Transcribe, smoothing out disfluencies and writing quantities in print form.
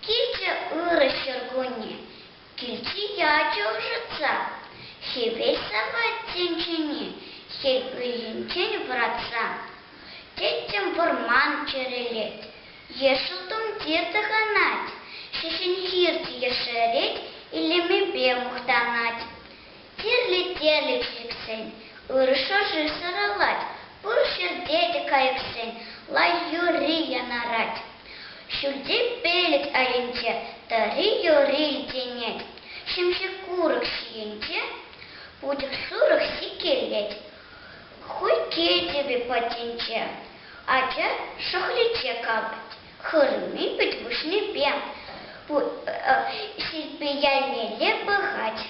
Килчӗ ырӑ ҫуркунне, килчӗ ячӗ ӑшӑтса. Хӗвел савать тӗнчене хӗл ыйхинчен вӑратса. Тӗттӗм вӑрман чӗрӗлет, ешӗл тумтир тӑхӑнать, ҫеҫен хирте ешерет, илемӗпе мухтанать. Тирлӗ-тирлӗ чечексен ырӑ шӑрши сарӑлать, пур ҫӗрте те кайӑксен лай юрри янӑрать. Ҫӳлти пелӗт айӗнче тӑри юрри илтӗнет, ҫемҫе курӑк ҫийӗнче путек сурӑх сиккелет. Хуй кӗтӗвӗ патӗнче ача шӑхличе калать, хырӑмӗ пит выҫнипе ҫилпе ялнелле пӑхать.